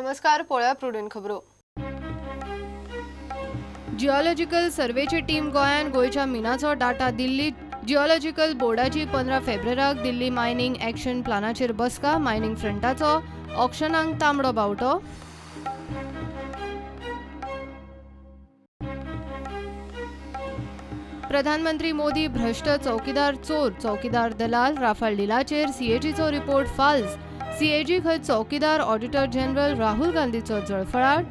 नमस्कार, पळया प्रुडंट खबरो. जिओलॉजिकल सर्वेची टीम गोंयान गोंयच्या मिनाचो डाटा दिल्ली. जिओलॉजिकल बोर्डाची 15 फेब्रुवाराक दिल्ली मायनिंग एक्शन प्लानाचेर बसका. मायनिंग फ्रंटाचो ऑक्शनाक तांबडो बावटो. प्रधानमंत्री मोदी भ्रष्ट, चौकीदार चोर, चौकीदार दलाल. राफाल डिलाचेर सीएजीचो रिपोर्ट फाल्स. सीएजी खंय चौकीदार ऑडिटर जनरल राहुल गांधीचो जळफळाट.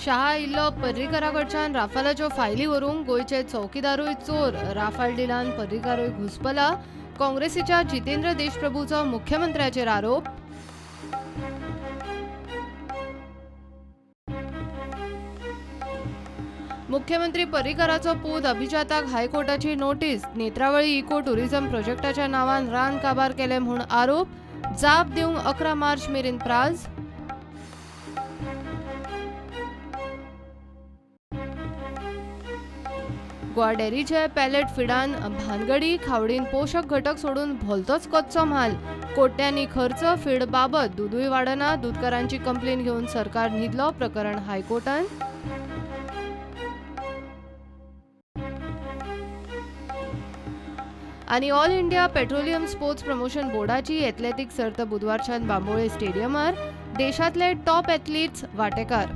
शहा इल्लो पर्रीकरा कडच्यान राफालाच्यो फायली व्हरूंक गोंयचे चौकीदारूय चोर. राफाल डिलान पर्रीकारूय घुसपला. काँग्रेसीच्या जितेंद्र देशप्रभूचो मुख्यमंत्र्याचेर आरोप. मुख्यमंत्री पर्रीकराचो पूत अभिजाताक हायकोर्टाची नोटीस. नेत्रावळी इको टुरिझम प्रोजेक्टाच्या नावान रान काबार केले म्हूण आरोप. जाप दिवंक 11 मार्च मेरेन प्राज. गोवा डेअरीचे पॅलेट फिडान भानगडी. खावडीन पोशक घटक सोडून भलतोच कच्चो म्हाल. कोट्यांनी खर्च, फीड बाबत, दुदूय वाडना. दूदकारांची कंप्लेन घेवन सरकार न्हिदलो. प्रकरण हायकोर्टान. आनी all India petroleum sports promotion बोर्डाची एथलेटीक सर्त बुधवारच्यान बांबोळे स्टेडियमार. देशांतले टॉप एथलीट्स वांटेकार.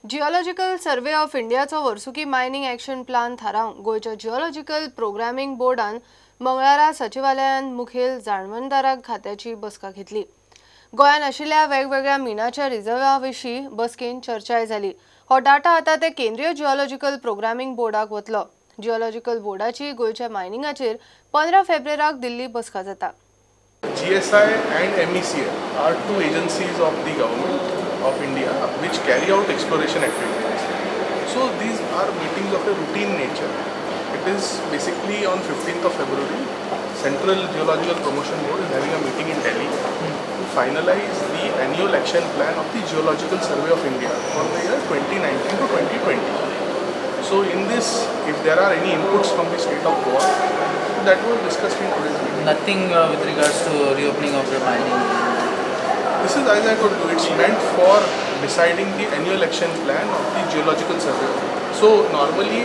जिओलॉजिकल सर्वे ऑफ इंडियाचो वर्सुकी मायनिंग एक्शन प्लान थारावंक गोंयच्या जिओलॉजिकल प्रोग्रामिंग बोर्डान मंगळारा सचिवालयान मुखेल जाणवणदाराक खात्याची बसका घेतली. गोंयांत आशिल्ल्या वेगवेगळ्या मिनाच्या रिझर्वा विशीं बसकेन चर्चाय जाली. हो डाटा आतां ते केंद्रीय जिओलॉजिकल प्रोग्रामिंग बोर्डाक वतलो. जिओलॉजिकल बोर्डाची गोंयच्या मायनिंगाचेर 15 फेब्रुवाराक दिल्ली बसका जाता. GSI and MECL are two agencies of the government of India which carry out exploration activities. So these are meetings of a routine nature. It is basically on 15th of February, Central Geological Promotion Board is having a meeting in Delhi to finalize the annual action plan of the Geological Survey of India for the year 2019 to 2020. So in this, if there are any inputs from the state of Goa, that was discussed in today's meeting. Nothing with regards to reopening of the mining. This is, as I told you, it's meant for deciding the annual action plan of the Geological Survey. So normally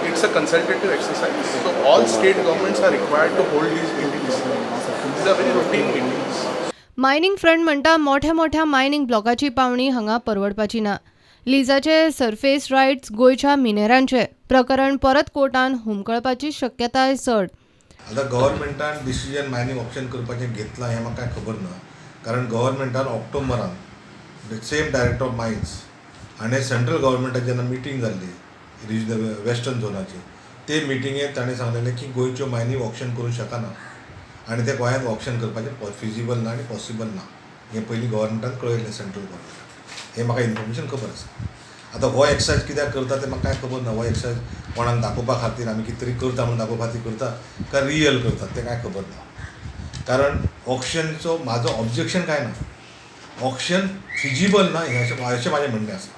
it's a consultative exercise. So all state governments are required to hold these meetings. These are very routine meetings. Mining front म्हणटा मोठ्या मोठ्या mining ब्लॉकाची पावणी हांगा परवडपाची ना. लिजाचे surface rights गोंयच्या मिनेरांचे. प्रकरण परत कोर्टान हुमकळपाची शक्यताय चड. आतां गव्हर्मेंटान डिसिजन मायनिंग ऑप्शन करपाचें घेतलां हें म्हाका कांय खबर ना, कारण गव्हर्मेंटान ऑक्टोबरान सेम डायरेक्टर ऑफ मायन्स आनी सेंट्रल गव्हर्मेंटाची जेन्ना मिटींग जाल्ली रिजनल वेस्टर्न झोनाची, ते मिटिंगेंत ताणें सांगलेलें की गोंयच्यो मायनी ऑक्शन करूंक शकना आनी ते गोंयांत ऑक्शन करपाचें फिजिबल ना आनी पॉसिबल ना, हें पयलीं गव्हर्मेंटान कळयलें सेंट्रल गव्हर्मेंटान. हें म्हाका इन्फॉर्मेशन खबर आसा. आतां हो एक्सरसायज कित्याक करता तें म्हाका कांय खबर ना. हो एक्सरसायज कोणाक दाखोवपा खातीर आमी कितें तरी करता म्हणून दाखोवपा खातीर करता काय रियल करतात तें कांय खबर ना. कारण ऑक्शनचो म्हाजो ऑब्जेक्शन कांय ना, ऑक्शन फिजिबल ना हें अशें म्हाजें म्हणणें आसा.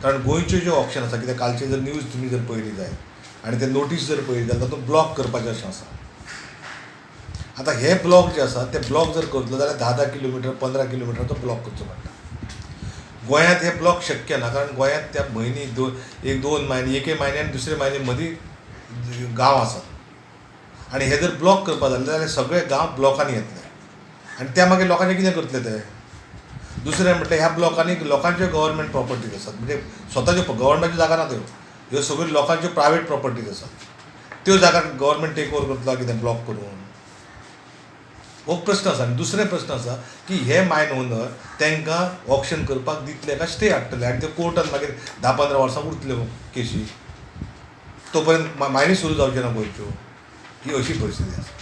कारण गोंयच्यो ज्यो ऑक्शन आसा, कित्याक कालचे जर न्यूज तुमी जर पळयली जायत आनी ते नोटीस जर पळयली जाल्यार तातूंत ब्लॉक करपाचें अशें आसा. आतां हे ब्लॉक जे आसा ते ब्लॉक जर करतलो जाल्यार 10-10 किलोमिटर 15 किलोमिटराचो ब्लॉक करचो पडटा. गोंयांत हे ब्लॉक शक्य ना, कारण गोंयांत त्या म्हयनी 1-2 म्हयने, एके म्हयने आनी दुसरे म्हयने मदीं गांव आसात आनी हे जर ब्लॉक करपा जाले जाल्यार सगळे गांव ब्लॉकांनी येतले आनी त्या मागीर लोकांचें कितें करतले ते. दुसरें म्हटल्यार ह्या ब्लॉकांनी लोकांच्यो गव्हर्मेंट प्रॉपर्टीज आसात, म्हणजे स्वताच्यो गव्हर्मेंटाच्यो जागा ना त्यो, ह्यो सगळ्यो लोकांच्यो प्रायवेट प्रॉपर्टीज आसात. त्यो जागा गव्हर्मेंट टेक ओवर करतलो कितें ब्लॉक करून, हो प्रश्न आसा. आनी दुसरें प्रश्न आसा की हे मायन ओनर तांकां ऑक्शन करपाक दितले काय स्टे हाडटले आनी ते कोर्टान मागीर 10-15 वर्सां उरतल्यो केशी, तो पर्यंत मायनी सुरू जावच्यो ना गोंयच्यो. ही अशी परिस्थिती आसा.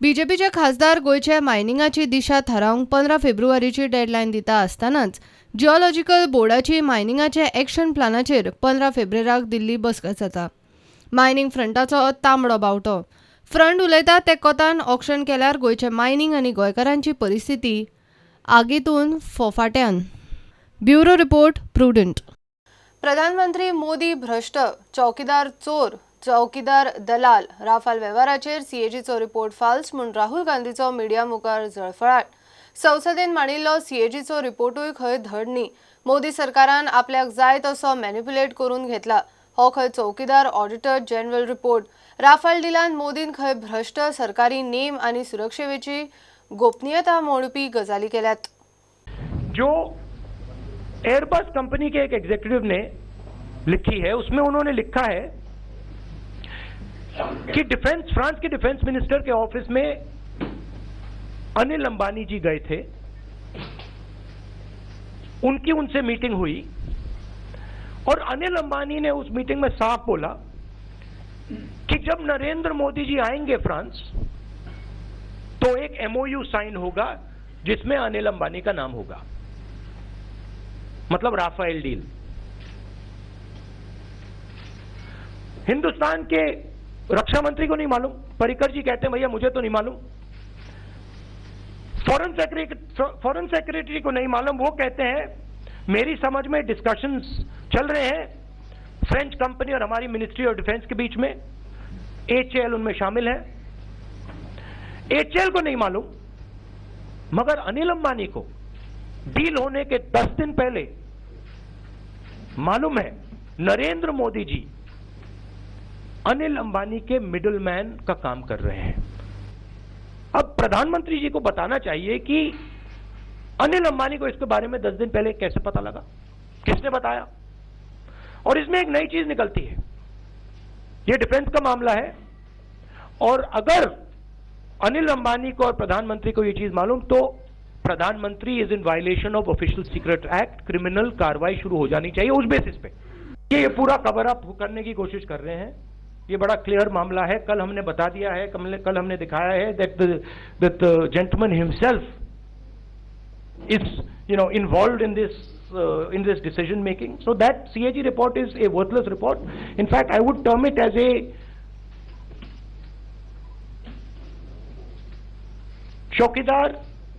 बीजेपीचे खासदार गोंयच्या मायनिंगाची दिशा थारावंक 15 फेब्रुवारीची डेडलायन दिता आसतनाच जिओलॉजिकल बोर्डाची मायनिंगाचे एक्शन प्लानाचेर 15 फेब्रुवाराक दिल्ली बसका जाता. मायनिंग फ्रंटाचो तांबडो बावटो. फ्रंट उलयता ते कोतान ऑक्शन केल्यार गोंयचे मायनिंग आनी गोंयकारांची परिस्थिती आगेतून फोफाट्यान. Bureau report, Prudent. प्रधानमंत्री मोदी भ्रष्ट, चौकीदार चोर, चौकीदार दलाल. राफाल वेव्हाराचेर सीएजीचो रिपोर्ट फाल्स म्हूण राहुल गांधीचो मिडिया मुखार जळफळाट. संसदेन मांडिल्लो सीएजीचो रिपोर्टूय खंय धड न्ही. मोदी सरकारान आपल्याक जाय तसो मॅनिप्युलेट करून घेतला. हो खंय चौकीदार ऑडिटर जनरल रिपोर्ट. राफाल डिलान मोदीन खंय भ्रष्ट, सरकारी नेम आनी सुरक्षेची गोपनीयता मोडपी गजाली केल्यात. जो एयरबस कंपनी के एक एग्जीक्यूटिव ने लिखी है, उसमें उन्होंने लिखा है कि defence, France K defence minister K office में अनिल अंबानी जी गए थे, उनकी उनसे मीटिंग हुई और अनिल अंबानी ने उस मीटिंग में साफ बोला कि जब नरेंद्र मोदी जी आएंगे फ्रांस तो एक एमओयू साइन होगा जिसमें अनिल अंबानी का नाम होगा, मतलब राफेल डील। हिंदुस्तान के रक्षा मंत्री को नहीं मालूम, पर्रिकर जी कहते हैं भैया मुझे तो नहीं मालूम, फॉरेन सेक्रेटरी को नहीं मालूम, वो कहते हैं मेरी समझ में डिस्कशंस चल रहे हैं फ्रेंच कंपनी और हमारी ministry of defence K beach में, एचएल उनमें शामिल है। एचएल को नहीं मालूम, मगर अनिल अंबानी को डील होने के 10 दिन पहले मालूम है नरेंद्र मोदी जी अनिल अंबानी के मिडलमैन का काम कर रहे हैं। अब प्रधानमंत्री जी को बताना चाहिए कि अनिल अंबानी को इसके बारे में 10 दिन पहले कैसे पता लगा, किसने बताया। और इसमें एक नई चीज निकलती है, यह डिफेंस का मामला है और अगर अनिल अंबानी को और प्रधानमंत्री को यह चीज मालूम तो प्रधानमंत्री is in violation of official secret act, criminal कार्रवाई शुरू हो जानी चाहिए उस बेसिस पे। ये पूरा कवर अप करने की कोशिश कर रहे हैं। ये बड़ा क्लियर मामला है, कल हमने बता दिया है, कल हमने दिखाया है that the gentleman himself is you know involved in this decision making. So that CAG report is a worthless report. In fact, I would term it as a Chowkidar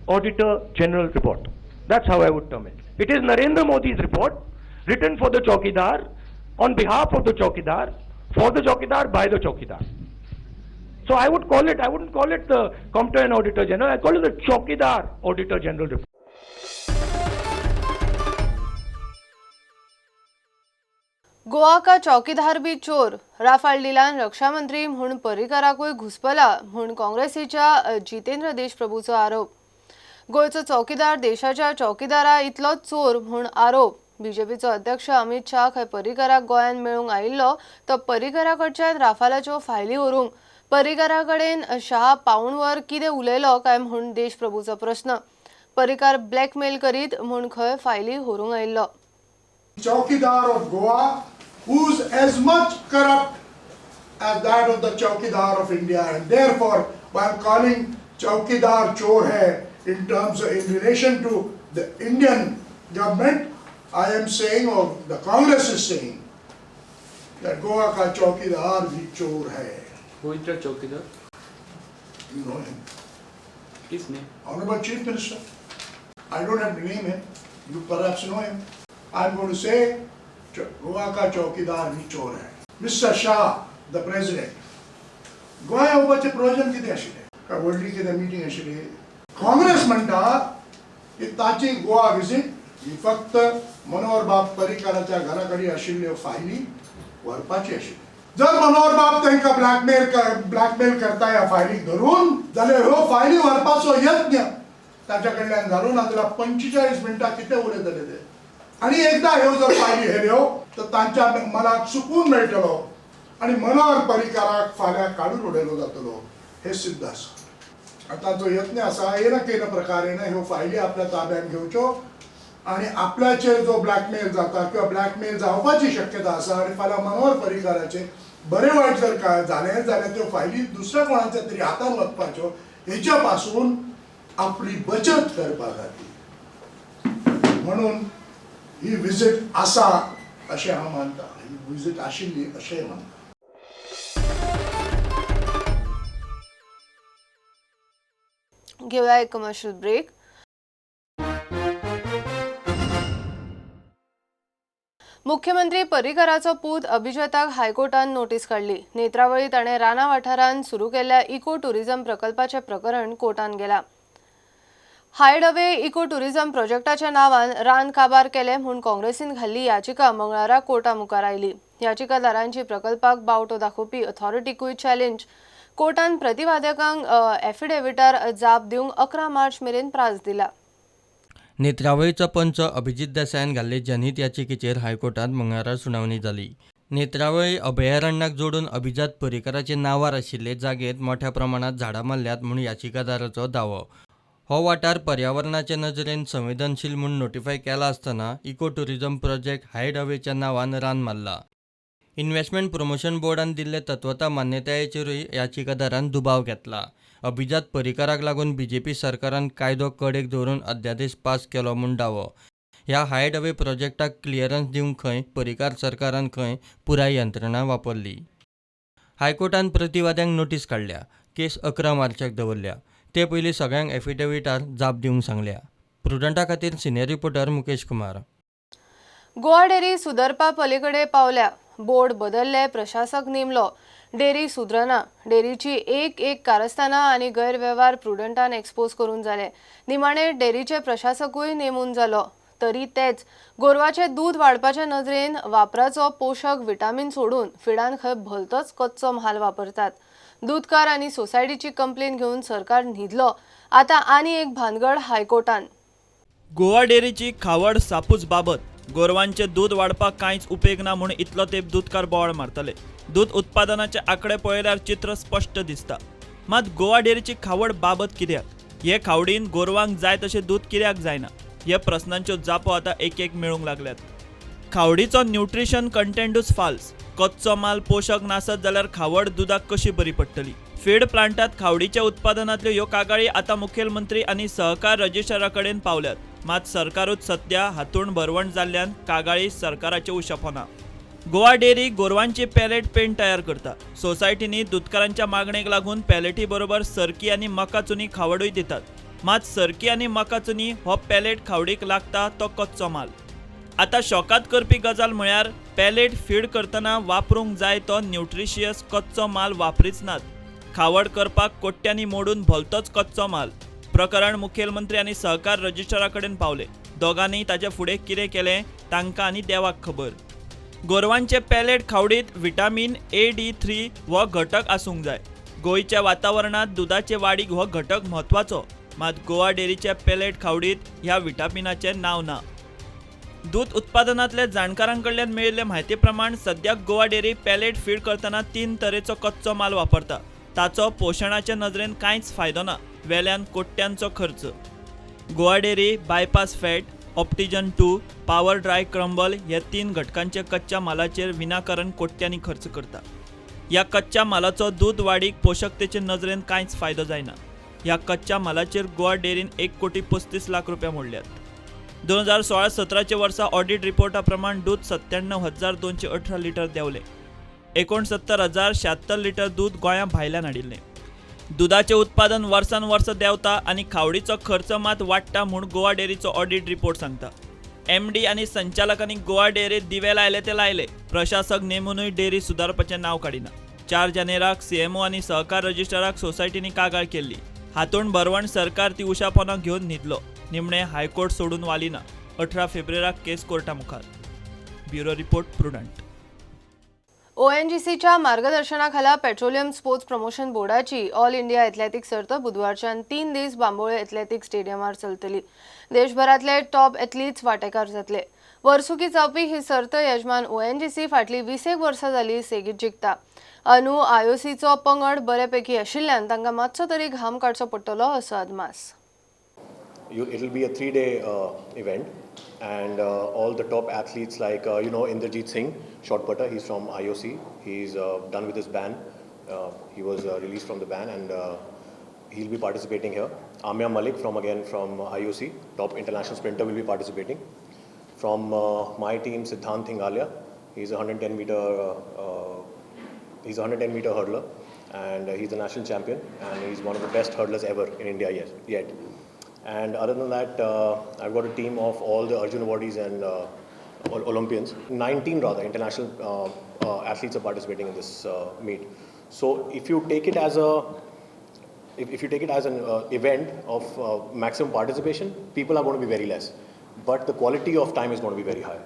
Auditor General report. That's how I would term it. It is Narendra Modi's report written for the Chowkidar, on behalf of the Chowkidar, for the Chowkidar, by the Chowkidar. So I would call it, I wouldn't call it the Comptroller and Auditor General, I call it the Chowkidar Auditor General report. Goa का चौकीदार भी चोर, Rafale Dylan रक्षामंत्री म्हूण पर्रीकाराकूय घुसपला म्हूण काँग्रेसीच्या जितेंद्र देशप्रभूचो आरोप. गोंयचो चौकीदार देशाच्या चौकीदारा इतलो चोर म्हूण आरोप. बीजेपीचो अध्यक्ष अमित शाह खंय पर्रीकाराक गोंयांत मेळूंक आयिल्लो तो पर्रीकारा कडच्यान राफालाच्यो फायली व्हरूंक. पर्रीकारा कडेन शाह पाऊण वर कितें उलयलो काय म्हूण देशप्रभूचो प्रस्न. पर्रीकार ब्लॅकमेल करीत म्हूण खंय फायली व्हरूंक आयिल्लो. Chowkidar of Goa, who's as much corrupt as that of the Chowkidar of India, and therefore by calling Chowkidar chor hai in terms of, in relation to the Indian government, I am saying, or the Congress is saying, that Goa ka Chowkidar bhi chor hai. Who is the Chowkidar? You know him. His name? Honorable Chief Minister. I don't have to name him. You perhaps know him. I am going to say, Goa का चौकीदार भी चोर है. Mister Shah, the president, Goa येवपाचें प्रयोजन कितें आशिल्लें? काय व्हडली कितें मिटींग आशिल्ली? काँग्रेस म्हणटा की ताची गोवा विजीट ही फक्त मनोहर बाब पर्रीकाराच्या घरा कडेन आशिल्ल्यो फायली व्हरपाची आशिल्ली. जर मनोहर बाब तांकां ब्लॅकमेल करता ह्या फायलीक धरून जाल्यार ह्यो फायली व्हरपाचो यत्न ताच्या कडल्यान जालो ना जाल्यार 45 मिनटां कितें उलयतले ते? आनी एकदा ह्यो जर फायली हेल्यो तर तांच्या मनाक सुकून मेळटलो आनी मनोहर पर्रीकाराक फाल्यां काडून उडयलो जातलो हें सिद्ध आसा. आनी तांचो यत्न आसा येना केन प्रकारेन ह्यो फायली आपल्या ताब्यात घेवच्यो आनी आपल्याचेर जो ब्लॅकमेल जाता किंवा ब्लॅकमेल जावपाची शक्यता आसा आनी फाल्यां मनोहर पर्रीकाराचेर बरें वायट जर काय जालें जाल्यार त्यो फायली दुसऱ्या कोणाच्या तरी हातान वचपाच्यो हेच्या पासून आपली बचत करपा खातीर म्हणून ही विजीट आसा अशें हांव मानता. ही विजीट आशिल्ली अशेंय मानता. घेवया एक कमर्शियल ब्रेक. मुख्यमंत्री पर्रीकराचो पूत अभिजाताक हायकोर्टान नोटीस काडली. नेत्रावळी ताणें राना वाठारांत सुरू केल्ल्या इको टुरिझम प्रकल्पाचें प्रकरण कोर्टान गेलां. हायडअवे इको टुरिझम प्रोजेक्टाच्या नांवान रान काबार केलें म्हूण काँग्रेसीन घाल्ली याचिका मंगळारा कोर्टा मुखार आयली. याचिकादारांची प्रकल्पाक बावटो दाखोवपी अथॉरिटीकूय चॅलेंज. कोर्टान प्रतिवादकांक एफिडेविटार जाप दिवंक 11 मार्च मेरेन प्रास दिला. नेत्रावळीचो पंच अभिजीत देसायान घाल्ले जनहीत याचिकेचेर हायकोर्टांत मंगळारा सुनावणी जाली. नेत्रावळी अभयारण्याक जोडून अभिजात पर्रीकराचे नांवार आशिल्ले जागेंत मोठ्या प्रमाणांत झाडां मारल्यात म्हूण याचिकादाराचो दावो. हो वाठार पर्यावरणाचे नजरेन संवेदनशील म्हूण नोटिफाय केला आसतना इको टुरिझम प्रोजेक्ट हायडअवेच्या नांवान रान मारला. इन्व्हेस्टमेंट प्रमोशन बोर्डान दिल्ले तत्वता मान्यतायेचेरूय याचिकादारान दुबाव घेतला. अभिजात पर्रीकराक लागून बीजेपी सरकारान कायदो कडेक दवरून अध्यादेश पास केलो म्हूण दावो. ह्या हायडअवे प्रोजेक्टाक क्लियरन्स दिवंक खंय पर्रीकार सरकारान खंय पुराय यंत्रणा वापरली. हायकोर्टान प्रतिवाद्यांक नोटीस काडल्या. केस 11 मार्चाक दवरल्या. ते पयलीं सगळ्यांक एफिडेविटार जाप दिवंक सांगल्या. प्रुडंटा खातीर senior reporter Mukesh Kumar. Goa dairy सुदरपा पलीकडे पावल्या. बोर्ड बदलले, प्रशासक नेमलो, डेअरी सुदरना. डेअरीची एक एक कारस्थानां आनी गैरवेव्हार प्रुडंटान एक्सपोज करून जाले. निमाणे डेअरीचे प्रशासकूय नेमून जालो. तरी तेच गोरवाचें दूद वाडपाच्या नदरेन वापराचो पोशक विटामीन सोडून फिडान खंय भलतोच कच्चो म्हाल वापरतात. दूदकार आनी सोसायटीची कंप्लेन घेवन सरकार न्हिदलो. आतां आनी एक भानगड हायकोर्टान. गोवा डेअरीची खावड सापूच बाबत. गोरवांचे दूद वाडपाक कांयच उपेग ना म्हूण इतलो तेंप दूदकार बोवाळ मारतले. दूद उत्पादनाचे आंकडे पळयल्यार चित्र स्पश्ट दिसता. मात गोवा डेअरीची खावड बाबत कित्याक? हे खावडीन गोरवांक जाय तशें दूद कित्याक जायना? हे प्रस्नांच्यो जापो आतां एक एक मेळूंक लागल्यात. खावडीचो न्युट्रिशन कंटेंटूच फाल्स. कच्चो माल पोशक नासत जाल्यार खावड दुदाक कशी बरी पडटली? फीड प्लांटात खावडीच्या उत्पादनांतल्यो ह्यो कागाळी आतां मुखेलमंत्री आनी सहकार रजिस्ट्रारा कडेन पावल्यात. मात सरकारूच सद्या हातूण भरवण जाल्ल्यान कागाळी सरकाराचे उशपना. गोवा डेअरी गोरवांची पॅलेट पेंट तयार करता. सोसायटींनी दुदकारांच्या मागणेक लागून पॅलेटी बरोबर सरकी आनी मकाचुनी खावडूय दितात. मात सरकी आनी मकाचुनी हो पॅलेट खावडीक लागता तो कच्चो माल. आतां शॉकात करपी गजाल म्हळ्यार पॅलेट फीड करतना वापरूंक जाय तो न्युट्रिशियस कच्चो माल वापरीच नात. खावड करपाक कोट्यांनी मोडून भलतोच कच्चो माल. प्रकरण मुखेलमंत्री आनी सहकार रजिस्ट्रारा कडेन पावले. दोगांनी ताचे फुडें कितें केलें तांकां आनी देवाक खबर. गोरवांचे पॅलेट खावडीत विटामीन A D3 हो घटक आसूंक जाय. गोंयच्या वातावरणांत दुदाचे वाडीक हो घटक म्हत्वाचो. मात गोवा डेअरीच्या पॅलेट खावडीत ह्या विटामिनाचें नांव ना. दूद उत्पादनांतल्या जाणकारां कडल्यान मेळिल्ले म्हायती प्रमाण सद्याक गोवा डेअरी पॅलेट फीड करतना 3 तरेचो कच्चो माल वापरता. ताचो पोशणाचे नदरेन कांयच फायदो ना. वेल्यान कोट्यांचो खर्च. Goa dairy bypass fat, Optigen 2, power dry crumble हे 3 घटकांचे कच्च्या मालाचेर विनाकारण कोट्यांनी खर्च करता. ह्या कच्च्या मालाचो दूद वाडीक पोशकतेचे नदरेन कांयच फायदो जायना. ह्या कच्च्या मालाचेर गोवा डेअरीन 1,35,00,000 रुपया मोडल्यात. 2016-17 वर्सा ऑडिट रिपोर्टा प्रमाण दूद 97,218 लिटर देंवलें. 69,076 लिटर दूद गोंया भायल्यान हाडिल्लें. दुदाचें उत्पादन वर्सान वर्स देंवता आनी खावडीचो खर्च मात वाडटा म्हूण गोवा डेअरीचो ऑडिट रिपोर्ट सांगता. एमडी आनी संचालकांनी गोवा डेअरीत दिवे लायले ते लायले. प्रशासक नेमुनूय डेअरी सुदारपाचें नांव काडिना. 4 जानेराक सीएमओ आनी सहकार रजिस्ट्राराक सोसायटींनी कागाळ केल्ली. हातूण भरवण सरकार ती उशापोना घेवन न्हिदलो. निमणे हायकोर्ट सोडून वाली ना. 18 फेब्रुवाराक केस कोर्टा मुखार. Bureau report, Prudent. ओएनजीसीच्या मार्गदर्शनाखाला पेट्रोलियम स्पोर्ट्स प्रमोशन बोर्डाची ऑल इंडिया एथलेटिक्स सर्त बुधवारच्यान 3 दीस बांबोळे एथलेटिक्स स्टेडियमार चलतली. देशभरांतले टॉप एथलीट्स वांटेकार जातले. वर्सुकी जावपी ही सर्त यजमान ओएनजीसी फाटली 20 वर्सां जाली सेगीत जिखता. अंदू आयओसीचो पंगड बरेपैकी आशिल्ल्यान तांकां मातसो तरी घाम काडचो पडटलो असो अदमास. It will be a 3-day event, and all the top athletes like you know, Inderjeet Singh, shot putter, he's from IOC. He's done with his ban. He was released from the ban, and he'll be participating here. Amya Malik from IOC, top international sprinter, will be participating. From my team, Siddhant Thingalia, he's a 110 meter hurdler, and he's the national champion, and he's one of the best hurdlers ever in India yet. And other than that, I've got a team of all the Arjun awardees and Olympians, 19 rather international athletes are participating in this meet. So if you take it as a if you take it as an event of maximum participation, people are going to be very less, but the quality of time is going to be very high.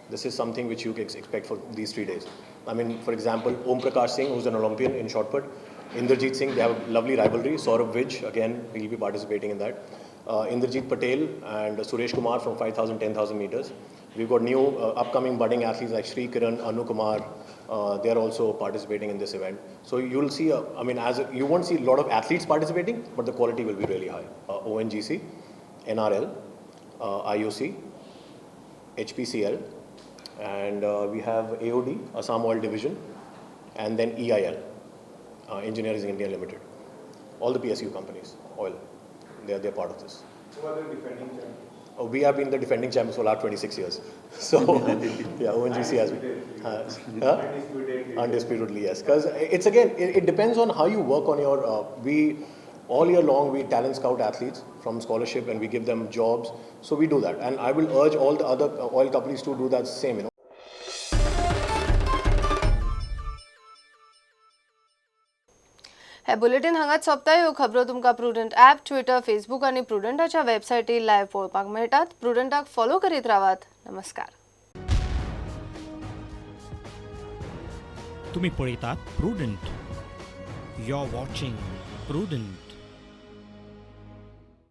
This is something which you can expect for these 3 days. I mean, for example, Om Prakash Singh, who's an Olympian in shot put, Inderjeet Singh, they have a lovely rivalry. Saurabh Vij, again, he'll be participating in that. Inderjeet Patel and Suresh Kumar from 5,000, 10,000 meters. We've got new upcoming budding athletes like Shri Kiran, Anu Kumar. They're also participating in this event. So you'll see, you won't see a lot of athletes participating, but the quality will be really high. ONGC, NRL, IOC, HPCL, and we have AOD, Assam Oil Division, and then EIL, Engineering India Limited. All the PSU companies, oil, they're part of this. Who are the defending champions? We have been the defending champions for the last 26 years. So, yeah, ONGC has been. Undisputedly. Undisputedly, yes. Because it's again, it depends on how you work on your, all year long, we talent scout athletes from scholarship and we give them jobs. So we do that. And I will urge all the other oil companies to do that same, you know. हे bulletin हांगाच सोंपता. ह्यो खबरो तुमकां prudent app, Twitter, Facebook आनी प्रुडंटाच्या वेबसायटीर live पळोवपाक मेळटात. प्रुडंटाक follow करीत रावात. नमस्कार. तुमी पळयतात Prudent. You are watching Prudent.